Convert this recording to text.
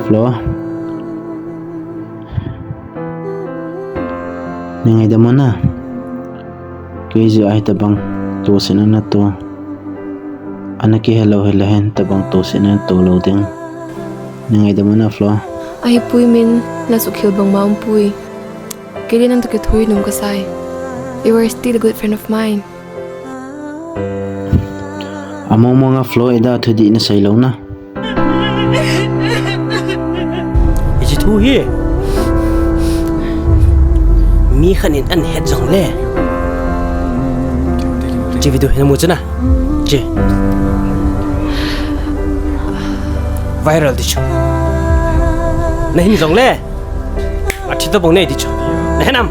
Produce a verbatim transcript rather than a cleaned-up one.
Flo. Nei ngaidam un na. Kei jeh a hitabang tohsetna nato. Ana kihelou hile hen tabang tohsetna nato lou ding. Nei ngaidam un na, Flo. Ahipoi Min, nasukhel bangma umpoi. Kei le nang toh kithopi nom kasai. You are still a good friend of mine. Among mong a Flo, ida thudih nasei lou na. Hiche thu hi mi khat in ahet jongle, hiche video hi namu chu na. Hiche viral ding chu. Nahin jongle, athi tobang nei ding chu. Nahe nam?